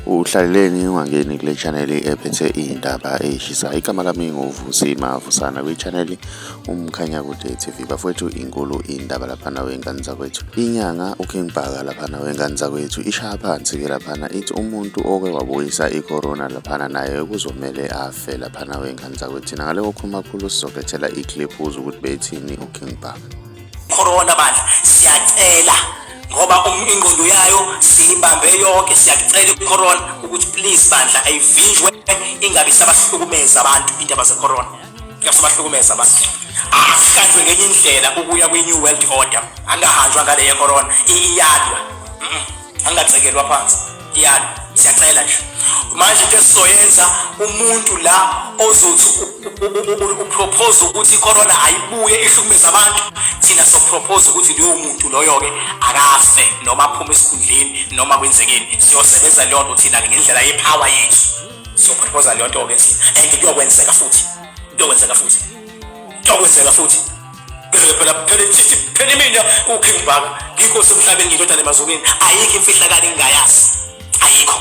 Uhlaleleni ungangeni kule channel ephethe iy'ndaba ey'shisayo. Igama lami nguVusi Mavusana kwi-channel Umkhanyakude TV. Bafowethu inkulu indaba laphana wey'ngane zakwethu. Inyanga uKing Bhaka laphana wey'ngane zakwethu ishaya phansi-ke laphana ithi umuntu oke wabuyisa i-corona laphana naye kuzomele afe laphana wey'ngane zakwethu. Thina ngale kokukhuluma kakhulu sizokulethela i-clip uzwe ukuthi bethini uKing Bhaka. Corona bandla siyacela ngoba ingqondo yayo siyibambe yonke siyacela icorona ukuthi please bandla ayivinjwe ingabe isabahlukumeza abantu indaba zecorona ingabe abantu akuhlanjwe ngenye indlela ukuya kwi-new world order angahanjwa ngale yecorona iyalwa angacekelwa phansi iyalwa siyacela nje manje into esizoyenza umuntu la ozothi upropose ukuthi icorona ayibuye ihlukumeze abantu thina sopropose ukuthi loyo muntu loyo-ke akafe noma aphume esikhundleni noma kwenzekeni siyosebenza leyo nto thina-ke ngendlela yepower yethu siyoproposa leyo nto-ke thina and kuyokwenzeka futhi kuyokwenzeka futhi kuyokwenzeka futhi phela phela phela mina uKing Bhaka ngikho semhlabeni ngindodana emazulwini ayikho imfihlakalo engingayazi ayikho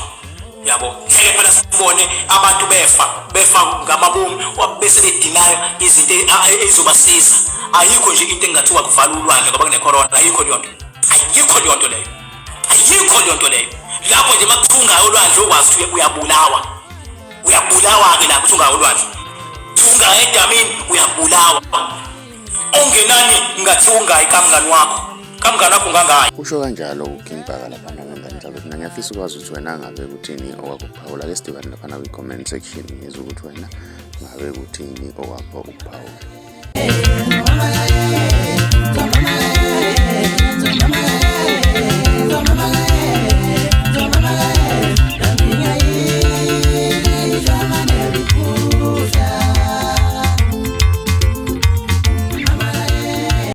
yabo ngeke phela sibone abantu befa befa ngamabomu bese bedinayo izinto ezobasiza ayikho nje into engathiwa kuvala ulwandle ngoba kune-corona ayikho leyo nto ayikho leyo nto leyo ayikho leyo nto leyo lapho nje makuthungayo ulwandle ukwazi ukuthi uyabulawa uyabulawa-ke lapho uthungayo ulwandle thunga edamini uyabulawa ongenani ngathi ungayi kamngani wakho kamngani wakho ungangayi usho kanjalo uKing Bhaka laphana ngengane zakwethu mina ngiyafisa ukwazi ukuthi wena ngabe kuthini okwakuphawula ke sidibane laphana kwi-comment section ngizwe ukuthi wena ngabe kuthini okwakho ukuphawula.